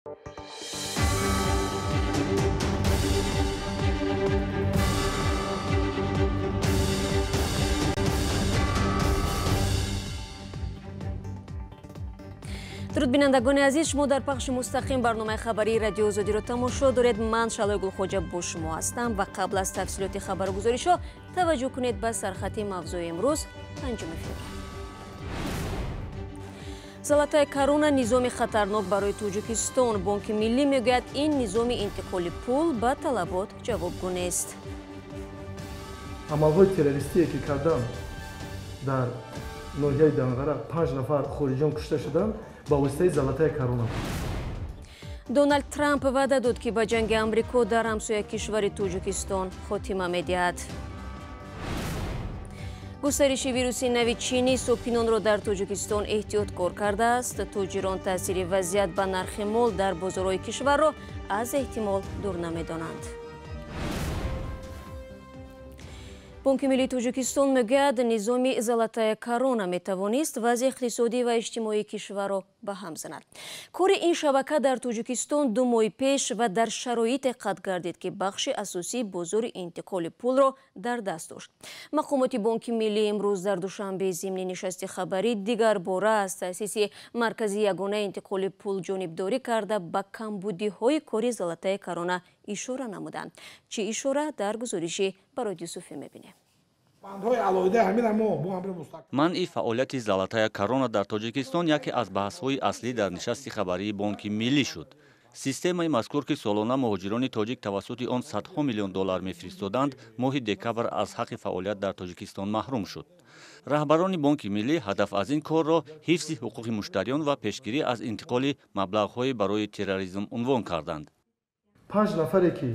Дуруд бинандагони азиз, шумо дар пахши мустақим барномаи хабарии Радиои Озодиро тамошо доред. Ман Шалои Гулхоҷа бо шумо ҳастам ва қабл аз тафсилоти хабару гузоришҳо таваҷҷӯҳ кунед ба сархати мавзӯи имрӯз, 5 феврал. Золотая корона низоми хатарнок барои Тоҷикистон. Бонки миллӣ мегӯяд, ин низоми интиқоли пул ба талабот ҷавобгӯ нест. Амалҳои террористие ки карданд дар ноҳияи Данғара, 5 нафар хориҷиён кушта шуданд ба воситаи Золотая корона. Доналд Трамп ваъда дод, ки ба ҷанги Амрико дар ҳамсоя кишвари Тоҷикистон хотима медиҳад. Густариши вируси нави чинӣ сокинонро дар Тоҷикистон эҳтиёткор кардааст. Тоҷирон таъсири вазъият ба нархи мол дар бозорҳои кишварро аз эҳтимол дур намедонанд. Бонки миллии Тоҷикистон мегӯяд, низоми Золотая корона метавонист вазъи иқтисодӣ ва иҷтимоии кишварро ба ҳам занад. Кори ин шабака дар Тоҷикистон 2 моҳи пеш ва дар шароите қатъ гардид, ки бахши асосии бозори интиқоли пулро дар даст дошт. Мақомоти Бонки миллӣ имрӯз дар Душанбе зимни нишасти хабарӣ дигар бора аз таъсиси маркази ягонаи интиқоли пул ҷонибдорӣ карда, ба камбудиҳои кори Золотая корона ишора намуданд. Чӣ ишора, дар гузориши Бароди Юсуфӣ мебинем. Манъи фаъолияти Золотая корона дар Тоҷикистон яке аз баҳсҳои аслӣ дар нишасти хабарии Бонки миллӣ шуд. Системаи мазкур, ки солона муҳоҷирони тоҷик тавассути он садҳо миллион доллар мефиристоданд, моҳи декабр аз ҳаққи фаъолият дар Тоҷикистон маҳрум шуд. Раҳбарони Бонки миллӣ ҳадаф аз ин корро ҳифзи ҳуқуқи муштариён ва пешгирӣ аз интиқоли маблағҳои барои терроризм унвон карданд. 5 нафаре ки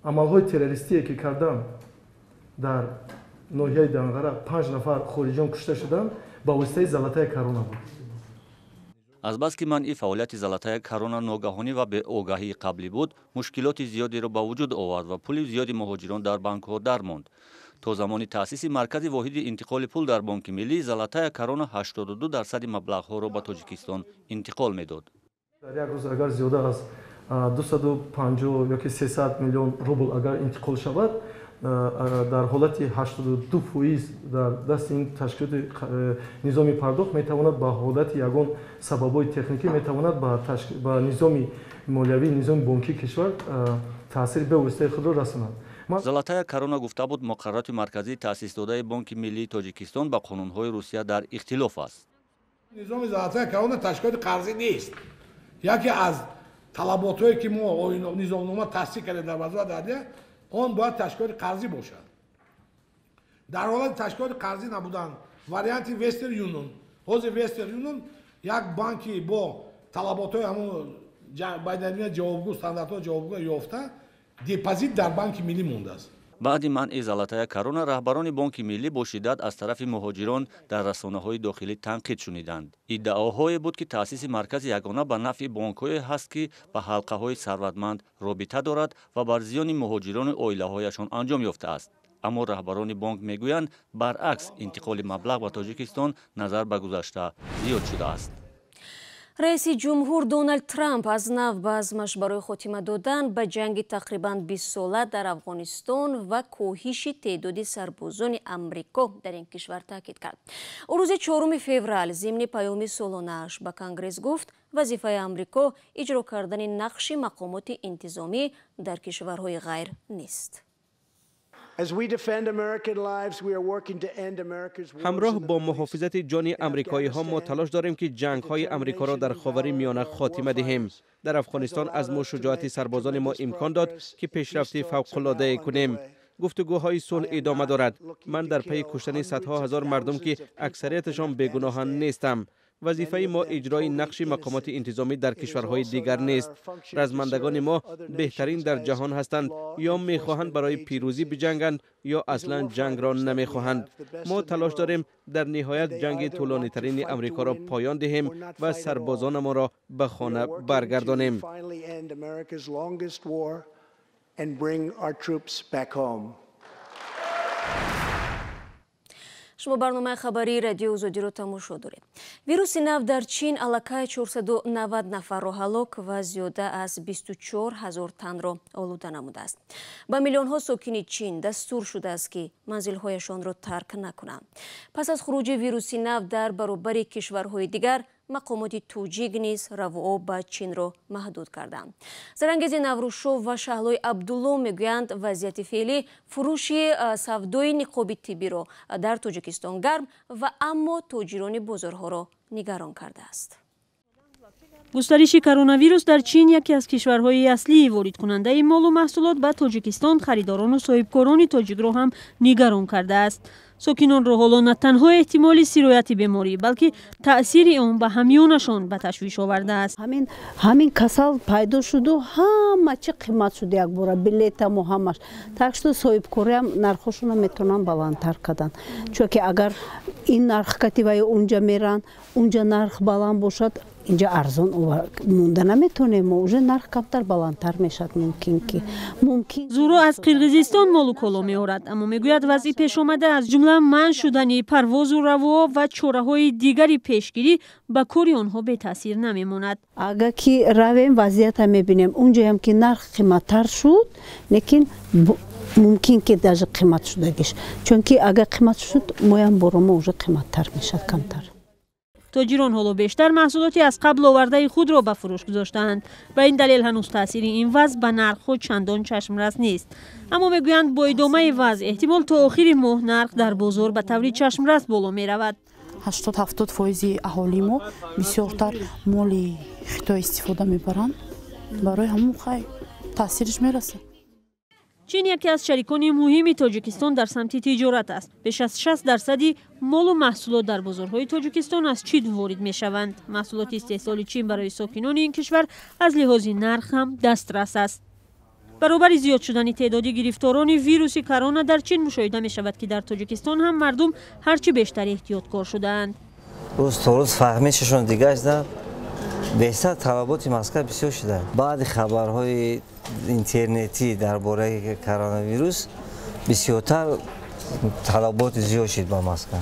амалҳои террористие ки карданд дар ноҳияи Данғара, 5 нафар хориҷиён кушта шуданд ба воситаи Золотая корона буд. Азбаски манъи фаъолияти Золотая корона ногаҳонӣ ва беогаҳии қаблӣ буд, мушкилоти зиёдеро ба вуҷуд овард ва пули зиёди муҳоҷирон дар банкҳо дармонд. То замони таъсиси маркази воҳиди интиқоли пул дар Бонки миллӣ, Золотая корона 82% маблағҳоро ба Тоҷикистон интиқол медод. Дар як рӯз агар зиёда аз 250 ёки 300 миллион рубл агар интиқол шавад, дар ҳолати 82% дар дасти ин ташкилоти низоми пардохт метавонад ба ҳолати ягон сабабҳои техникӣ метавонад ба низоми молиявӣ, низоми бонкии кишвар таъсири бевоситаи худро расонад. Золотая корона гуфта буд, муқаррароти марказии таъсисдодаи Бонки миллии Тоҷикистон ба қонунҳои Русия дар ихтилоф аст. Низоми Золотая корона ташкилоти қарзӣ нест. Яке аз талаботҳое ки мо низомнома тасдиқ кардем дар вазорати адлия, он бояд ташкилоти қарзӣ бошад. Дар ҳолати ташкилоти қарзӣ набудан варианти Вестерн Юнион. Ҳозир Вестерн Юнион як банки бо талаботҳои ҳамон байналмилалӣ ҷавобгӯ, стандартҳо ҷавобгӯ ёфта, депозит дар Банки миллӣ мондааст. Баъди манъи Золотая корона раҳбарони Бонки миллӣ бо шиддат аз тарафи муҳоҷирон дар расонаҳои дохилӣ танқид шуниданд. Иддаоҳое буд, ки таъсиси маркази ягона ба нафъи бонкҳое ҳаст, ки ба ҳалқаҳои сарватманд робита дорад ва бар зиёни муҳоҷирону оилаҳояшон анҷом ёфтааст. Аммо раҳбарони бонк мегӯянд, баръакс, интиқоли маблағ ба Тоҷикистон назар ба гузашта зиёд шудааст. Раиси ҷумҳур Доналд Трамп аз нав ба азмаш барои хотима додан ба ҷанги тақрибан 20сола дар Афғонистон ва коҳиши теъдоди сарбозони Амрико дар ин кишвар таъкид кард. Ӯ рӯзи 4 феврал зимни паёми солонааш ба Конгресс гуфт, вазифаи Амрико иҷро кардани нақши мақомоти интизомӣ дар кишварҳои ғайр нест. Ҳамроҳ бо муҳофизати ҷони амрикоиҳо мо талош дорем, ки ҷангҳои амрикоро дар Ховари Миёна хотима диҳем. Дар Афғонистон аз мо шуҷоати сарбозони мо имкон дод, ки пешрафти фавқулоддае кунем. Гуфтугӯҳои сулҳ идома дорад. Ман дар пайи куштани садҳо ҳазор мардум, ки аксарияташон бегуноҳанд, нестам. Вазифаи мо иҷрои нақши мақомоти интизомӣ дар кишварҳои дигар нест. Размандагони мо беҳтарин дар ҷаҳон ҳастанд, ё мехоҳанд барои пирӯзӣ биҷанганд, ё аслан ҷангро намехоҳанд. Мо талош дорем дар ниҳоят ҷанги тӯлонитарини амрикоро поён диҳем ва сарбозонамонро ба хона баргардонем. Шумо барномаи хабарии Радиои Озодиро тамошо доред. Вируси нав дар Чин аллакай 490 нафарро ҳалок ва зиёда аз 24 ҳазор танро олуда намудааст. Ба миллионҳо сокини Чин дастур шудааст, ки манзилҳояшонро тарк накунанд. Пас аз хуруҷи вируси нав дар баробари кишварҳои дигар, мақомоти тоҷик низ равуоб ба Чинро маҳдуд карданд. Зарангези Наврӯзшов ва Шаҳлои Абдулло мегӯянд, вазъияти феълӣ фурӯши савдои ниқоби тиббиро дар Тоҷикистон гарм ва аммо тоҷирони бозорҳоро нигарон кардааст. Густариши коронавирус дар Чин, яке аз кишварҳои аслии воридкунандаи молу маҳсулот ба Тоҷикистон, харидорону соҳибкорони тоҷикро ҳам нигарон кардааст. Сокинонро ҳоло на танҳо эҳтимоли сирояти беморӣ, балки таъсири он ба ҳамёнашон ба ташвиш овардааст. Ҳамин касал пайдо шуду, ҳама чи қимат шуд якбора, билетаму ҳамаш. Так что соҳибкориам нархошонро метавонанд баландтар кардан, чунки агар ин нарх кати ва ё унҷа меранд, унҷа нарх баланд бошад, инҷа арзон монда наметавонем мо, уже нарх камтар баландтар мешавад, мумкин ки мумкин. Зуро аз Қирғизистон молу коло меорад, аммо мегӯяд, вазъи пешомада, аз ҷумла манъ шудани парвозу равуоб ва чораҳои дигари пешгирӣ, ба кори онҳо бетаъсир намемонад. Агар ки равем, вазъията мебинем, унҷоям ки нарх қиматтар шуд, лекин мумкин ки даже қимат шудагиш, чунки агар қимат шуд, моям боромо уже қиматтар мешавад камтар. Тоҷирон ҳоло бештар маҳсулоти аз қабл овардаи худро ба фурӯш гузоштаанд. Ба ин далел ҳанӯз таъсири ин вазъ ба нархҳо чандон чашмрас нест, аммо мегӯянд, бо идомаи вазъ эҳтимол то охири моҳ нарх дар бозор ба таври чашмрас боло меравад. 80-70 фоизи аҳолии мо бисёртар моли Хитой истифода мебаранд, барои ҳамун хай таъсириш мерасад. Чин яке аз шарикони муҳими Тоҷикистон дар самти тиҷорат аст. Беш аз 60 дарсади молу маҳсулот дар бозорҳои Тоҷикистон аз Чин ворид мешаванд. Маҳсулоти истеҳсоли Чин барои сокинони ин кишвар аз лиҳози нарх ҳам дастрас аст. Баробари зиёд шудани теъдоди гирифторони вируси корона дар Чин, мушоҳида мешавад, ки дар Тоҷикистон ҳам мардум ҳарчи бештар эҳтиёткор шудаанд. Рӯз то рӯз фаҳмишашон дигар шуда, бештар талаботи маска бисёр шуда. Баъди хабарҳои интернетӣ дар бораи коронавирус бисёртар талабот зиёд шуд ба маска.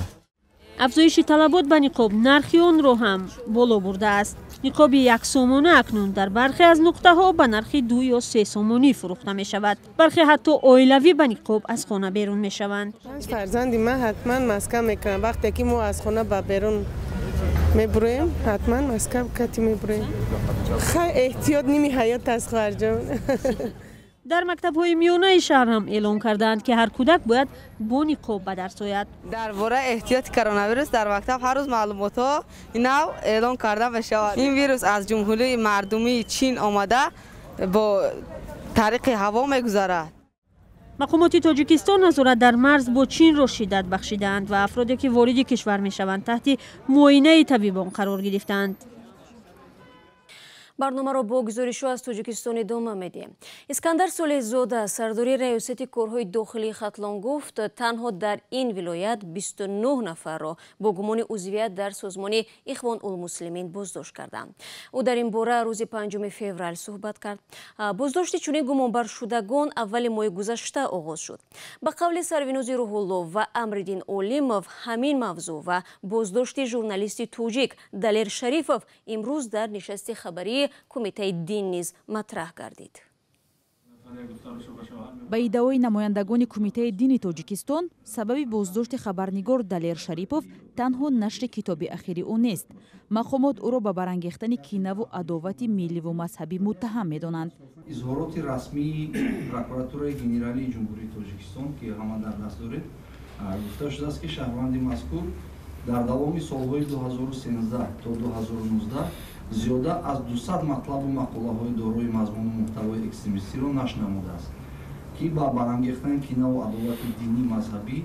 Афзоиши талабот ба ниқоб нархи онро ҳам боло бурдааст. Ниқоби яксомона акнун дар бархе аз нуқтаҳо ба нархи 2 ё 3 сомонӣ фурӯхта мешавад. Бархе ҳатто оилавӣ ба ниқоб аз хона берун мешаванд. Панҷ фарзанди ман ҳатман маска мекунам. Вақте ки мо аз хона ба берун мебуроем, ҳатман маска кати мебуроем. Хай, эҳтиёт ними ҳаёт аст, хоҳарҷон. Дар мактабҳои миёнаи шаҳр ҳам эълон кардаанд, ки ҳар кӯдак бояд бо ниқоб ба дарс ояд. Дар бораи эҳтиёти коронавирус дар мактаб ҳар рӯз маълумотҳо нав эълон карда мешавад. Ин вирус аз Ҷумҳурии Мардумии Чин омада, бо тариқи ҳаво мегузарад. Мақомоти Тоҷикистон назорат дар марз бо Чинро шиддат бахшидаанд ва афроде ки вориди кишвар мешаванд, таҳти муоинаи табибон қарор гирифтаанд. Барномаро бо гузоришҳо аз Тоҷикистон идома медиҳем. Искандар Солеҳзода, сардори Раёсати корҳои дохилии Хатлон, гуфт, танҳо дар ин вилоят 29 нафарро бо гумони узвият дар созмони Ихвон улмуслимин боздошт карданд. Ӯ дар ин бора рӯзи 5 феврал суҳбат кард. Боздошти чунин гумонбаршудагон аввали моҳи гузашта оғоз шуд. Ба қавли Сарвинози Рӯҳулло ва Амриддин Олимов, ҳамин мавзӯъ ва боздошти журналисти тоҷик Далер Шарифов имрӯз дар нишасти хабарии Кумитаи дин низ матраҳ гардид. Ба иддаои намояндагони Кумитаи дини Тоҷикистон, сабаби боздошти хабарнигор Далер Шарипов танҳо нашри китоби ахири ӯ нест. Мақомот ӯро ба барангехтани кинаву адовати милливу мазҳабӣ муттаҳам медонанд. Изҳороти расмии Прокуратураи генералии Ҷумҳурии Тоҷикистон, ки ҳама дар даст доред, гуфта шудааст, ки шаҳрванди мазкур дар давоми солҳои 2013 то 2019 зиёда аз 200 матлабу мақолаҳои дорои мазмуну муҳтавои экстремистиро нашр намудааст, ки ба барангехтани кинаву адовати динӣ, мазҳабӣ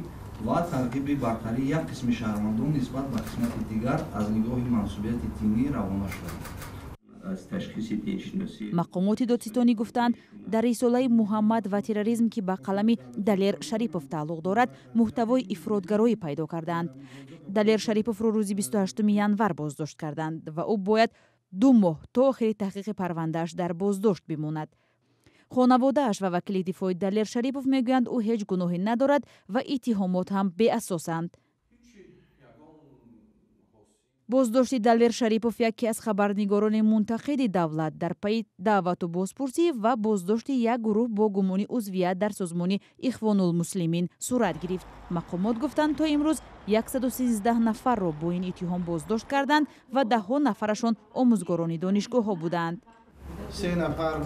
ва тарғиби бартарии як қисми шаҳрвандон нисбат ба қисмати дигар аз нигоҳи мансубияти динӣ равона шудааст. Мақомоти додситонӣ гуфтанд, дар рисолаи «Муҳаммад ва терроризм», ки ба қалами Далер Шарипов тааллуқ дорад, муҳтавои ифротгароӣ пайдо кардаанд. Далер Шариповро рӯзи 28 январ боздошт карданд ва ӯ бояд 2 моҳ то охири таҳқиқи парвандааш дар боздошт бимонад. Хонаводааш ва вакили дифои Далер Шарипов мегӯянд, ӯ ҳеҷ гуноҳе надорад ва иттиҳомот ҳам беасосанд. Боздошти Далер Шарипов, яке аз хабарнигорони мунтақиди давлат, дар пайи даъвату бозпурсӣ ва боздошти як гурӯҳ бо гумони узвият дар созмони Ихвонулмуслимин сурат гирифт. Мақомот гуфтанд, то имрӯз 113 нафарро бо ин иттиҳом боздошт карданд ва даҳҳо нафарашон омӯзгорони донишгоҳҳо буданд. Се нафар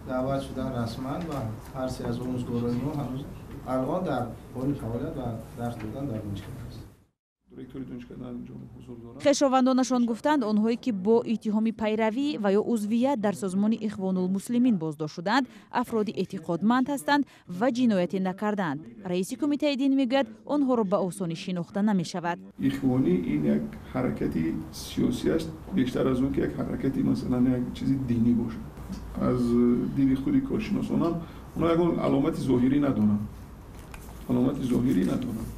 даъват шуданд расман ва ҳар се аз омӯзгорони мо ҳанӯз алон дар ҳоли фаъолият ва дарс додан дар донишгоҳ аст. Хешовандонашон гуфтанд, онҳое ки бо иттиҳоми пайравӣ ва ё узвият дар созмони Ихвонулмуслимин боздошт шудаанд, афроди эътиқодманд ҳастанд ва ҷинояте накардаанд. Раиси кумитаи дин мегӯяд, онҳоро ба осонӣ шинохта намешавад. Ихвонӣ ин як ҳаракати сиёсӣ аст, бештар аз он ки як ҳаракати масалан як чизи динӣ бошад. Аз диди худи коршиносонам онҳо ягон аломати зоҳирӣ надоранд, аломати зоҳирӣ надоранд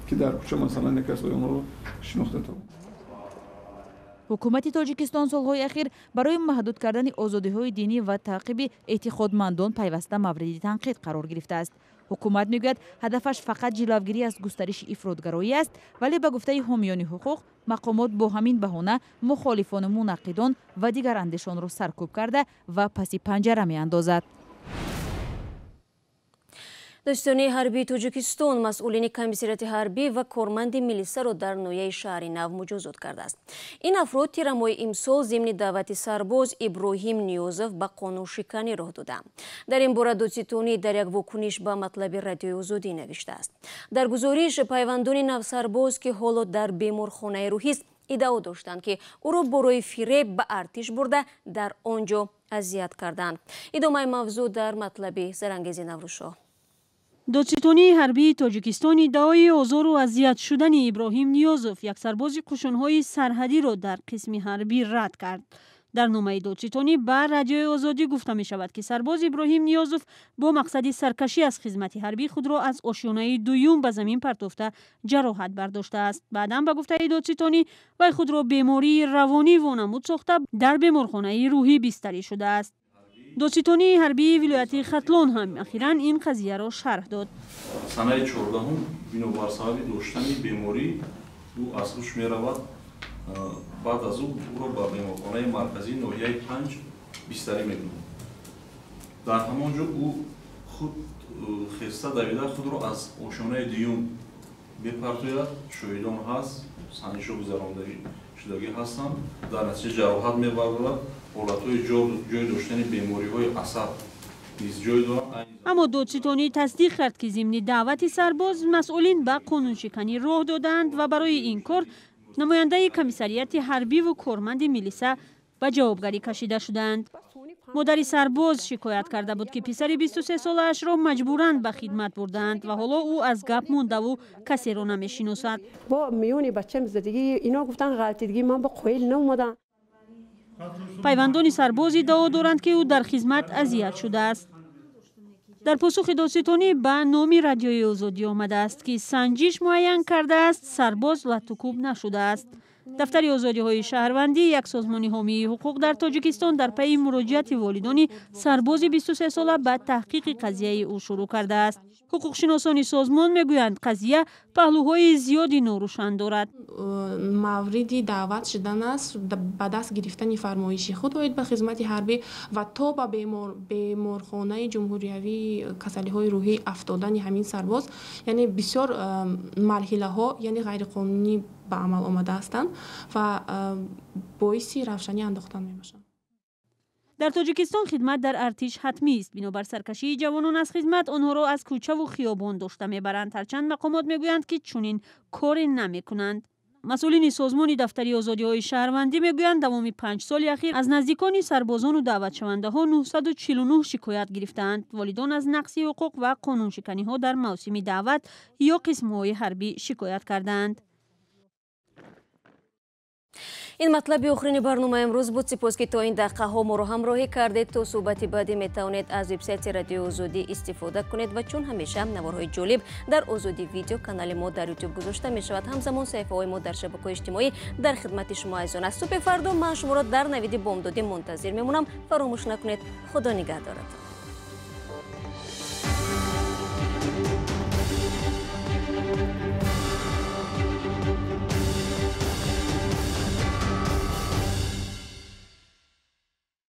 ки дар кӯча масалан як кас онҳоро шинохта тавонад. Ҳукумати Тоҷикистон солҳои ахир барои маҳдуд кардани озодиҳои динӣ ва таъқиби эътиқодмандон пайваста мавриди танқид қарор гирифтааст. Ҳукумат мегӯяд, ҳадафаш фақат ҷилавгирӣ аз густариши ифротгароӣ аст, вале ба гуфтаи ҳомиёни ҳуқуқ, мақомот бо ҳамин баҳона мухолифону мунаққидон ва дигар андешонро саркӯб карда ва паси панҷара меандозад. Додситонии ҳарбии Тоҷикистон масъулини комиссариати ҳарбӣ ва корманди милисаро дар ноҳияи Шаҳри Нав муҷозот кардааст. Ин афрод тирамоҳи имсол зимни даъвати сарбоз Иброҳим Ниёзов ба қонуншиканӣ роҳ доданд. Дар ин бора додситонӣ дар як вокуниш ба матлаби Радиои Озодӣ навиштааст. Дар гузориш пайвандони навсарбоз, ки ҳоло дар беморхонаи рӯҳист, иддао доштанд, ки ӯро барои фиреб ба артиш бурда дар он ҷо азият карданд. Идомаи мавзӯъ дар матлаби Зарангези Наврӯзшоҳ. Додситонии ҳарбии Тоҷикистон иддаои озору азият шудани Иброҳим Ниёзов, як сарбози қушунҳои сарҳадиро дар қисми ҳарбӣ рад кард. Дар номаи додситонӣ ба Радиои Озодӣ гуфта мешавад, ки сарбоз Иброҳим Ниёзов бо мақсади саркашӣ аз хизмати ҳарбӣ худро аз ошёнаи дуюм ба замин партофта ҷароҳат бардоштааст. Баъдан, ба гуфтаи додситонӣ, вай худро бемории равонӣ вонамуд сохта дар беморхонаи рӯҳӣ бистарӣ шудааст. Додситонии ҳарбии вилояти Хатлон ҳам ахиран ин қазияро шарҳ дод. Санаи 14 бинобар сабаби доштани беморӣ ӯ аз ҳуш меравад. Баъд аз ӯ ӯро ба беморхонаи марказии ноҳияи 5 бистарӣ мекунанд. Дар ҳамон ҷо ӯ худ хеста давида худро аз ошёнаи дуюм мепартояд. Шоҳидон ҳаст, санҷишҳо гузарондашудагӣ ҳастанд. Дар натиҷа ҷароҳат мебардорад. Ҳолатҳои ҷой доштани бемориҳои асаб низ ҷой доранд. Аммо додситонӣ тасдиқ кард, ки зимни даъвати сарбоз масъулин ба қонуншиканӣ роҳ доданд ва барои ин кор намояндаи комиссарияти ҳарбиву корманди милиса ба ҷавобгарӣ кашида шуданд. Модари сарбоз шикоят карда буд, ки писари 23-солаашро маҷбуран ба хидмат бурдаанд ва ҳоло ӯ аз гап мондаву касеро намешиносад. Бо миёни бачам задагӣ ино гуфтан ғалтидагӣ, ман ба қоил наомадам. Пайвандони сарбоз иддао доранд, ки ӯ дар хизмат азият шудааст. Дар посухи додситонӣ ба номи Радиои Озодӣ омадааст, ки санҷиш муайян кардааст, сарбоз латтукӯб нашудааст. Дафтари озодиҳои шаҳрвандӣ, як созмони ҳомии ҳуқуқ дар Тоҷикистон, дар пайи муроҷиати волидони сарбози 23-сола ба таҳқиқи қазияи ӯ шурӯъ кардааст. Ҳуқуқшиносони созмон мегӯянд, қазия паҳлӯҳои зиёди норӯшан дорад. Мавриди даъват шудан аст ба даст гирифтани фармоиши худ оид ба хизмати ҳарбӣ ва то ба беморхонаи ҷумҳуриявии касалиҳои рӯҳӣ афтодани ҳамин сарбоз, яъне бисёр марҳилаҳо, яъне ғайриқонунӣ ба амал омада ҳастанд ва боиси равшанӣ андохтан мебошанд. Дар Тоҷикистон хидмат дар артиш ҳатмӣ аст. Бинобар саркашии ҷавонон аз хидмат, онҳоро аз кӯчаву хиёбон дошта мебаранд. Ҳарчанд мақомот мегӯянд, ки чунин коре намекунанд. Масъулини созмони дафтари озодиҳои шаҳрвандӣ мегӯянд, давоми 5 соли ахир аз наздикони сарбозону даъватшавандаҳо 949 шикоят гирифтаанд. Волидон аз нақси ҳуқуқ ва қонуншиканиҳо дар мавсими даъват ё қисмҳои ҳарбӣ шикоят кардаанд. Ин матлаби охирини барнома имрӯз буд. Сипос, ки то ин дақиқаҳо моро ҳамроҳӣ кардед. То суҳбати баъдӣ метавонед аз вебсайти Радиои Озодӣ истифода кунед ва чун ҳамеша наворҳои ҷолиб дар Озодӣ видео канали мо дар Ютуб гузошта мешавад. Ҳамзамон саҳифаҳои мо дар шабакаҳои иҷтимоӣ дар хидмати шумо азизон аст. Субҳи фардо ман шуморо дар навиди бомдодӣ мунтазир мемонам. Фаромӯш накунед. Худо нигаҳдоратон.